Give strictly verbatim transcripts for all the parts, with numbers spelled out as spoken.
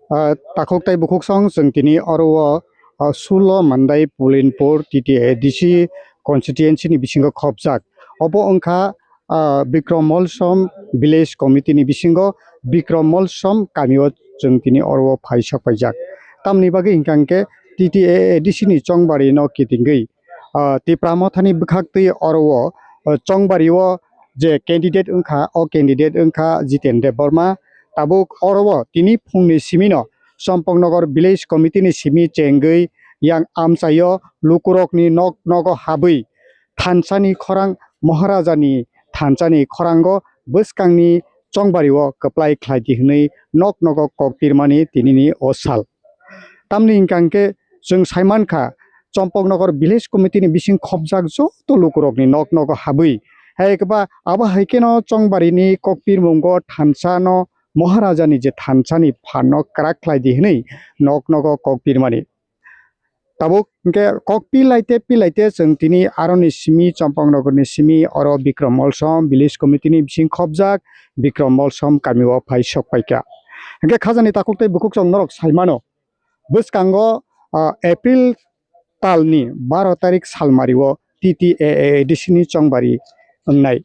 Ah, takhuk tei bukhuk song chwng tini oro o, ah, sulo Mandai Pulinpur T T A D C constituency ni bisingo khopjak. Obo wngkha, ah, Bikrom Molsom Village Committee ni bisingo Bikrom Molsom kami o chwng tini oro o phai sok paijak. Tamni bagwi hwnkha hwnkhe T T A A D C ni chongbari no kitingwi, ah, Tipra Motha ni bwkhaktwi oro o, ah, chongbari o je candidate wngkha, o candidate wngkha Jiten Debbarma. Tabuk oro o tini phungni simi no Chompoknogor Village Committee ni simi chengwi yang amchaio lukurokni nok nogo habwi thansa ni khorang, Maharaja ni thansa ni khorango bwskang ni chongbari o kwplai khlai di hwnwi nok nogo kok pirmani tini ni o sal. Tamni hwnkha hwnkhe chwng sai mankha, Chompoknogor Village Committee ni bising khopjak joto lukurokni nok nogo habwi, hai khe ba abo hai kheno chongbari ni kok pirmungo thansa no Maharaja ni je thansa ni phan no kwrak khlai di hwnwi nok nogo kok pirmani. Tabuk hwnkhe kok pilai te pilai te chwng tini aroni simi Chompoknogor ni simi oro Bikrom Molsom Village Committee ni bising khopjak Bikrom Molsom kami o phai sok paikha. Hwnkhe khajani takhuk tei bukhuk chwng norok sai mano. Bwskango, ah, April talni baro tarik salmari o T T A A D C ni chongbari wngnai.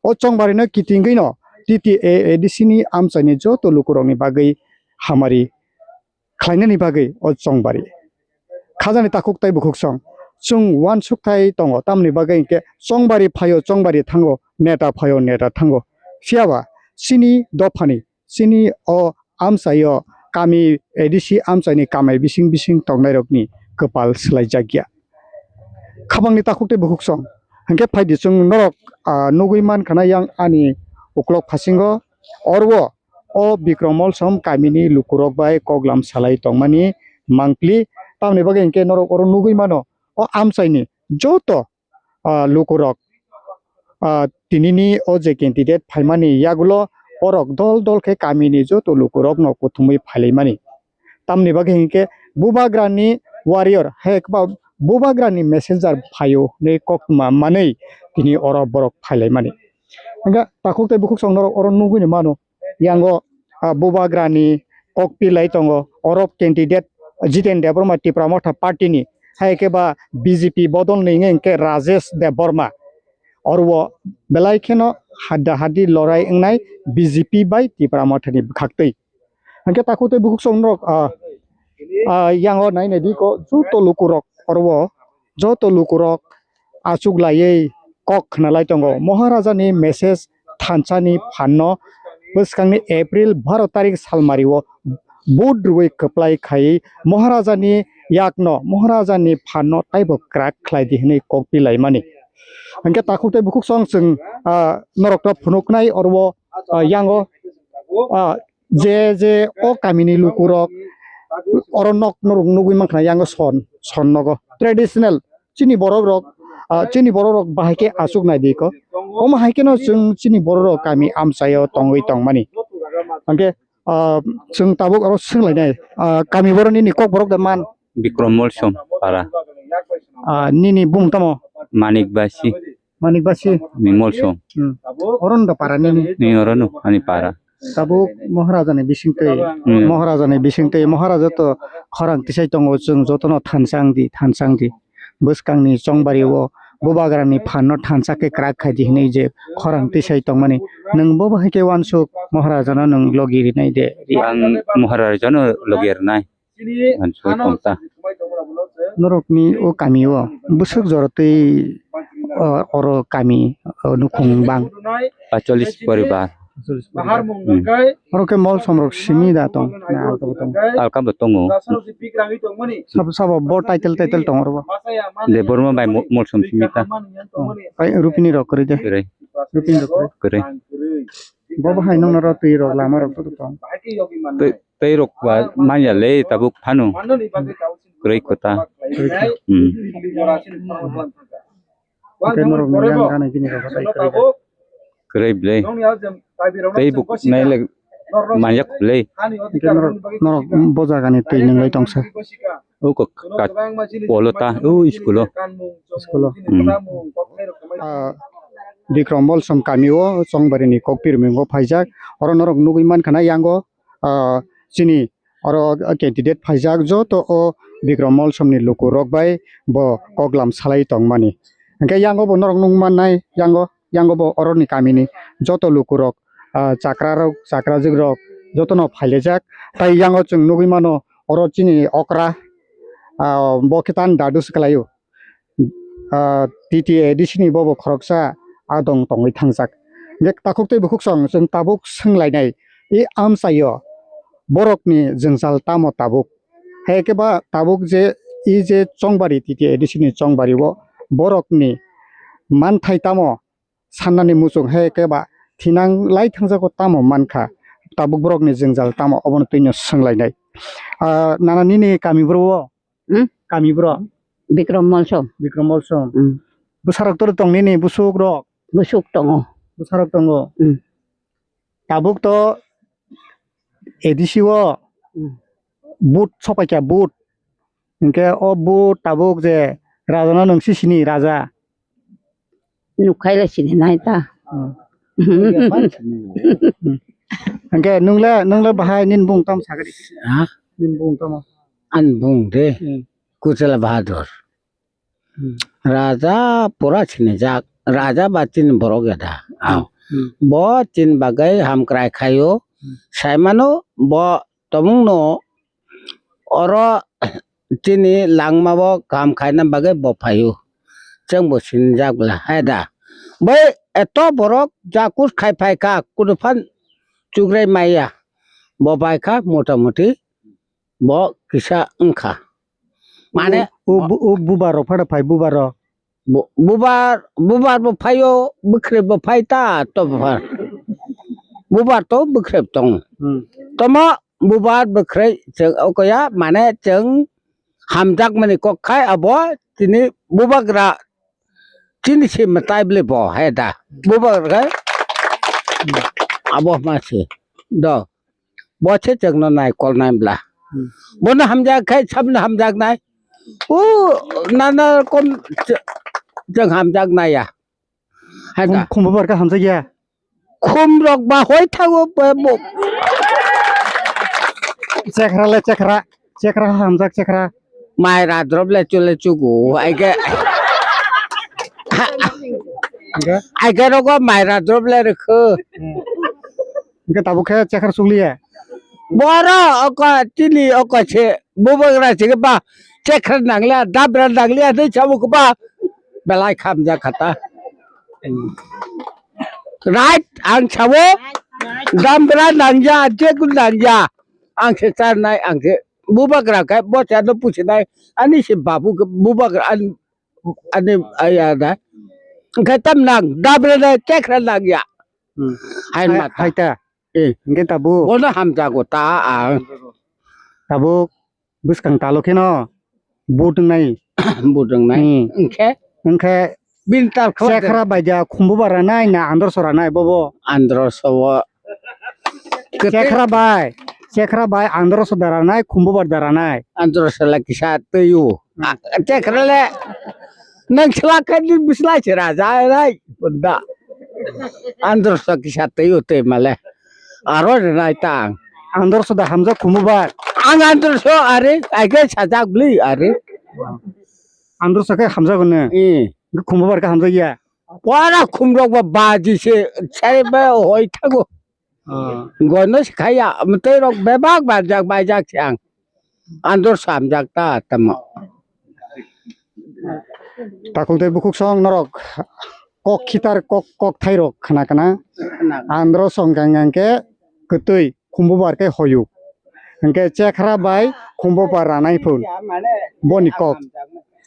O chongbari no kitingwi no T T A A D C ni amchai ni joto lukurok ni bagwi hamari khlainani bagwi o chongbari. Khajani takhuk tei bukhuk song chwng uansuk thai tongo, tamni bagwi hwnkhe chongbari phaio, chongbari thango, neta phaio, neta thango. Phiya ba chini dophani, chini o amchaio kami A D C amchaini kamai bising bising tongnairokni kwpal swlaijakya. Khabangni takhuk tei bukhuk song hwnkhe phaidi chwng norok, ah, nugwi mankha na yang ani uklok phasingo, oro o Bikrom Molsom kamini lukurok bai koklam salai tongmani mangpli. Tamni bagwi hwnkhe norok oro nugwi mano, o amchaini joto, ah, lukurok, ah, tinini o je candidate phaimani yagulo borok dol dol khe kamini joto lukurokno kuthumwi phailaimani. Tamni bagwi hwnkhe Bubagrani warrior, hai khe Bubagrani messenger phaio hinwi koktma manwi tini oro borok phailaimani. Hwnkhe takhuk tei bukhuk song norok oro nugwini mano. Yango, ah, Bubagrani kok pilai tongo. Oro candidate Jiten Debbarma Tipra Motha party ni, hai khe ba B J P bodol ni wngkhe Rajesh Debbarma. Oro o belai kheno hadda haddi lorai wngnai B J P bai Tipra Motha ni bwkhaktwi. Hwnkhe takhuk tei bukhuk song norok, ah, ah, yango nai nai di ko joto lukurok oro o joto lukurok achuk laiwi kok khna lai tongo. Maharaja ni message thansa ni phan no bwskang ni April baro tarik salmari o vote rwui kwplai khai Maharaja ni yak no, Maharaja ni phan no taibo kwrak khlai di hinwi kok pi lai mani. Hwnkhe takhuk tei bukhuk song chwng, ah, norok no phunuk nai oro o, ah, yango, ah, je je o kamini lukurok oro nok norok nugwi mankha yango son, son nogo traditional chini borok rok, ah, chini borok rok bahai khe achuk nai di ko. Omo hai kheno chwng chini borok rok kami amchaio tongwi tongmani. Hwnkhe, ah, chwng tabuk oro swng lainai, ah, kami borok nini kok borok da man? Bikrom Molsom para. Ah, nini bumung tamo? Manik Basi. Manik Basi. Ni Molsom. Hmm. Oro no da para nini? Ni oro no ani para. Tabuk Maharaja ni bising twi, Hmm. Maharaja ni bising twi, Maharaja to khorang tisai tongo, chwng jotono thansa wng di, thansa wng di. Bwskang ni chongbari o Bubagra ni phan no thansa khe kwrak khai di hinwi je khorang tisai tongmani. Nwng bo bahai khe uansuk Maharaja no nwng logi rinai de. Ang Maharaja no logi rinai. Ang soi tong ta. Norok ni o kami o bwswk jora twi, o, oro kami, o, nukhung bang. Pacholis poribar. Hmm. Oro khe Molsom rok simi da tong. Alka bo tongo. Sabo, sabo bo title, title tong oro bo. Debbarma bai Mo-, Molsom simi ta. Oh, pai Rupini rok kwrwi de. Kwrwi. Rupini rok kwrwi. Kwrwi. Bo bo hai nong noro twi rok lama rok to tong. Twi, twi rok ba manya le tabuk phano. Kwrwi kota. Kwrwi kota. Hmm. Hwnkhe norokni yang gana gini rok hai kwrwi. Kwrwi ble. Tei bo nai le manjak ble. Hwnkhe norok, norok bo jagani twi nwnglai tongsa. O ko kat polo ta, o school o. School o. Hmm. Ah, Bikrom Molsom kami o Chongbari ni Kokpir mingo phaijak. Oro norok nugwi mankha na yango, ah, chini oro candidate phaijak joto o Bikram Molsomni lukurok bai bo koklam salai tongmani. Hwnkhe yango bo norok nukmannai, yango, yango bo oroni kamini joto lukurok, ah, chakrarok, chakrajikrok jotono phailaijak. Tai yango chwng nugwi mano oro chini okra, ah, bo khe tan dadu se kwlaio. Ah, T T A D C ni bobo khoroksa adong tongwi thangjak. Hwnkhe takhuk tei bukhuk song chwng tabuk swnglainai, i amchaio borokni jwngjal tamo tabuk? Hai khe ba tabuk je i je chongbari T T A D C ni chongbari o borokni manthai tamo sannani muchung hai khe ba thinang lai thangjago tamo mankha? Tabuk borokni jwngjal tamo obono twino swnglainai. Ah, nana nini kami bro o? Hmm? Kami bro? Bikram Molsom. Bikram Molsom. Hmm. Bwsarok tor tong nini busuk rok? Busuk tongo. Bwsarok tongo. Hmm. Tabuk to A D C o Hmm. Vote sopaikha, vote. Hinkhe o vote tabuk je raja no nwng si sini raja. Nukhaile sini nai ta. Hmm. Hinkhe nungle, nungle bahai nini bung tamo sagadi. Ha? Nini bung tamo. Ani bung de. Hmm. Kuchela Bahadur. Hmm. Raja pura sinijak, raja ba chini borok ya da. Aw. Hmm. Bo chini bagwi hamkrai khaio. Hmm. Saimano bo tomungno oro chini langmao kaham khaina bagwi bo phaio. Chwngbo sinijak bwla, hai da. Bai eto borok jakus khai phaikha, kunu phan chugrai maya. Bo baikha motamuti bo kisa wngkha. Mane o, o, o bubar rok phada phai bubar rok. Bu-, bubar, bubar bo phaio, bwkhrep bo phai ta to bubar. Bubar to bwkhrep tong. Hmm. Tomo bubar bwkhrep chwng okoya mane chwng hamjakmani kok khai abo tini bubagra chini se mwtai bwle bo hai da. Bubagra khai abo ma se do. Bo se chwngno nai kol nai bla. Hmm. Bono hamjak khai sabno hamjak nai. O nana kom ch-, chwng hamjak nai ya. Hai Khum, da. Khumbo barka hamjak ya. Khum rok ba hoi thago ba bo. Chekra le chekra. Chekra hamjak chekra. Mai ra drop le chule chugu. Ai ge. Hingke? Ai ge rogo mai ra drop le rikhu. Hmm. Hingke tabuk khe chekhar sukliya. Boro oko tini oko se bubagra se ba chekhar nanglia dabra nanglia de sabu ba belai khamjak khata. Right ang sabu dabra nangya jekun nangya ang se charnai ang se bubagra khe bo charno pusinai ani se babu khe bubagra ani ani aya da khe tam nang dabra da chekhar nangya. Hmm. Hai Hai, mata. Hai ta. Eh. Hingke tabuk. Bono hamjago ta ang. Tabuk bwskang talo kheno vote wngnai. Vote wngnai. Hmm. Hingke? Hingke bini tal khwlai de. Chekhra bai ja khumbu ba ranai na androso ranai bobo? Androso o. Chekhra bai. Chekhra bai androso da ranai khumbu ba da ranai. Androso la kisa twi o. Ah, chekhra le. Nang sila kadi bisla sira jai rai. Bunda. Androso kisa tei o tei male. Aro rinai tang. Androso da hamjak khumubar. Ang androso are, aige sajak bli are. Androso ke hamjak ne. Eh. Khumubar ke hamjak ya. Pora khumrok ba baji se, sare ba hoi thago. Ah. Gono sikhaya, mtei rok bebak barjak baijak se ang. Andor samjak ta tamo. Takhuk tei bukhuk song norok kok khitar kok, kok thai rok khna khna. Andro song gang gang khe kwtwi khumbubar khe hoyuk. Hingkhe chekhra bai khumbubar ranai phun. Boni kok.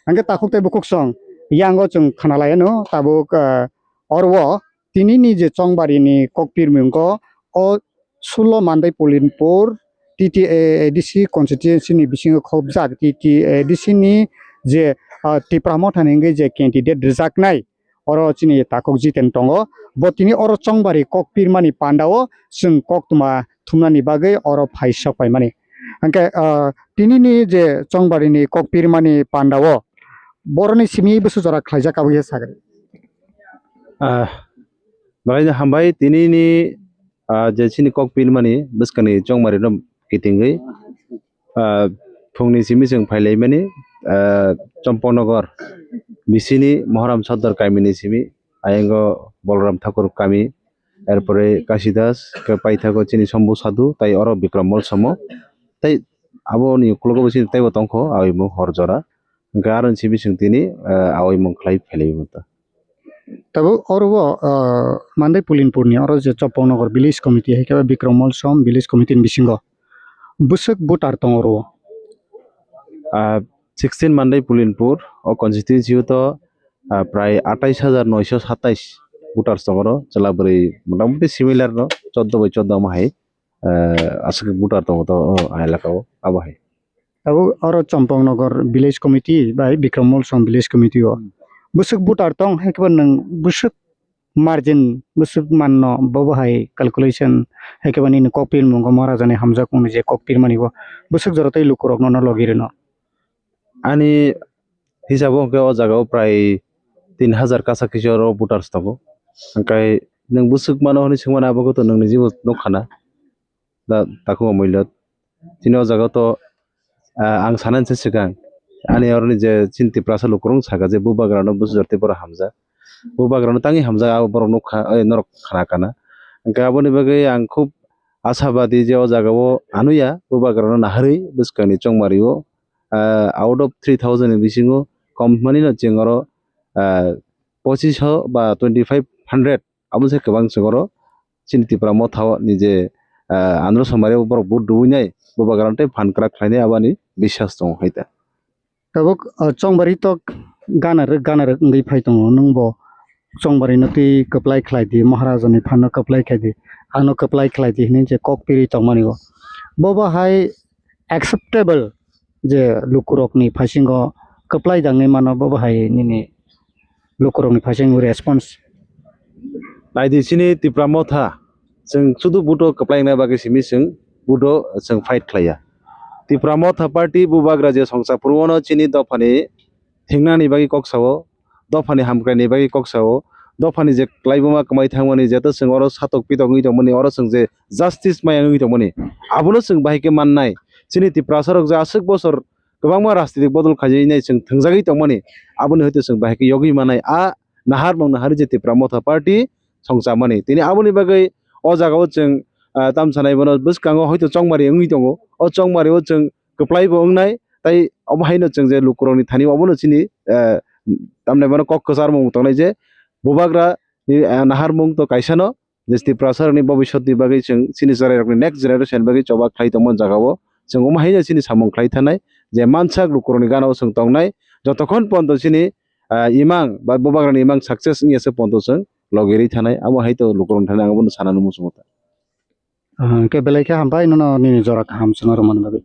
Hingkhe takhuk tei bukhuk song yango chwng khna lai ano tabuk, ah, orwo. Tinini je chongbarini kokpirmung o, o sulo Mandai Polinpur T T A A D C constituency ni bisingo khobjak T T A A D C ni je, ah, Tipra Motha ni wngwi je candidate rwjaknai, oro chini takhuk Jiten tongo. Bo tini oro chongbari kokpirmani pandao chwng koktwma thumnani bagwi oro phai sok paimani. Hwnkhe, ah, tinini je chongbarini kokpirmani pandao boroni simi bwswk jora khlaijak aboni sakhe. Ah, belai no hambai tini ni, ah, je chini kok pirmani bwskang ni chongmari no kitingwi, ah, phungni simi chwng phailaimani, ah, Champaknagar bisini Mohoram Sodor kamini simi, ayango Bolram Thakur kami, erpore Kasidas, khe paithago chini Sombu Sadhu, tai oro Bikram Mol somo, tai aboni uklogo bo chini teibo tongkho, aboni mung hor jora, hwnkhe aroni simi chwng tini, ah, aboni mung khlai phailaimani. Tabuk oro o, ah, Mandai Pulinpur ni oro je Champaknagar village committee hai khe Bikram Mol som village committee ni bisingo bwswk voter tongo oro o? Ah, sixteen Mandai Pulinpur o constituency o to, ah, prai atais hajar noisho satais voters tongo oro, chwla bwrwi motamuti similar no, choddo bai choddo omo hai, ah, aswk voter tongo to o elaka o abo hai. Abo oro Champaknagar village committee bai Bikram Mol som village committee o bwswk voter tong hai khe nwng bwswk margin bwswk manno, bo bo hai calculation hai khe nini kokpiri mungo Maharaja ni hamjakmung ni je kokpiri mani bo bwswk jora tei lukurok no logi rwno? Ani hisabo hwnkhe o jaga o prai tin hajar kasa kisa oro voters tongo, hwnkhe nwng bwswk mano hwnwi swngmani abo khe to nwng nijibo nukha na. Da, takhuk Amoilot. Chini o jaga to, ah, ang sanani se swkang. Ani oroni je chini Tiprasa lukurok saka je bubagrano bwsajor tei borok hamjak. Bubagrano tangwi hamjak abo borok nukha, oi, norok khna kana. Hwnkhe aboni bagwi ang khub ashabadi je o jaga o anuya bubagrano naharwi bwskangni chongmari o, ah, out of three thousand ni bisingo kom manino chwng oro, ah, pochisho ba twenty five hundred abo se kwbang chwng oro chini Tipra Motha o ni je, ah, Andhra Somari o borok vote rwinai bubagrano tei phan kwrak khlainai aboni biswas tongo hai ta. Tabuk, ah, chongbari to gana rwk gana rwk wngwi phai tongo, nwng bo chongbari no twi kwplai khlai di, Maharaja ni phan no kwplai khlai di, ano kwplai khlai di hinwi je kok piri tongmani o. Bo bo hai acceptable je lukurokni phasingo kwplai dangwi mano, bo bo hai nini lukurokni phasingo response? Naidi chini Tipra Motha, chwng sudu budo kwplai wngna bagwi simi chwng budo chwng fight khlaiya. Tipra Motha party bubagra je songsa phuru ono chini dophani thingnani bagwi kok sao, dophani hamkraini bagwi kok sao, dophani je kwlaibuma kwmai thangmani jeto chwng oro satok pitok wngwi tongmani, oro chwng je justice maya wngwi tongmani, abono chwng bahai khe mannai. Chini Tiprasarok je aswk bosor kwbangma rajnitik bodol khaijak nai chwng thwngjagwi tongmani, aboni hwnkhe chwng bahai khe yogwi manai. A naharmung naharwi je Tipra Motha Party songchamani, tini aboni bagwi o jagao chwng, ah, tamsanai bono bwskango hoito chongmari wngwi tongo. O chongmari o chwng kwplai bo wngnai, tai omo haino chwng je lukurokni thani obono chini, ah, tamni bono kok kwcharmung tongnai je bubagra ni, ah, naharmung to kaisano, je Tiprasarokni bobiswtni bagwi chwng chini chwrairokni next generation bagwi choba khlai tongma jagao chwng omo haino chini samung khlai thanai je mansak lukurokni ganao chwng tongnai, jotokhon ponto chini, ah, imang ba bubagrani imang success wngya se ponto chwng logirwi thanai, amo hai to lukurokni thani ang abono sanani muchungo ta. Ah, hwnkhe belai khe hambai nono nini jora kaham chwngno rwmani bagwi.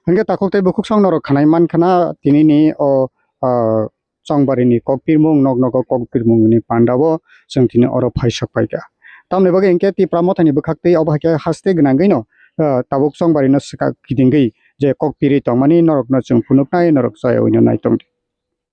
Hwnkhe takhuk tei bukhuk song norok khanai mankha na tini ni o, ah, chongbarini kokpirmung, nok nogo kokpirmungni pandao chwng tini oro phaisok paikha. Tamoni bagwi hinkhe Tipra Mothani bwkhaktwi obo hai khe haste gwnangwino, ah, tabuk chongbarino swkak kitingwi je kokpirwi tongmani norokno chwng phunuknai, norok chayawino nai tongdi.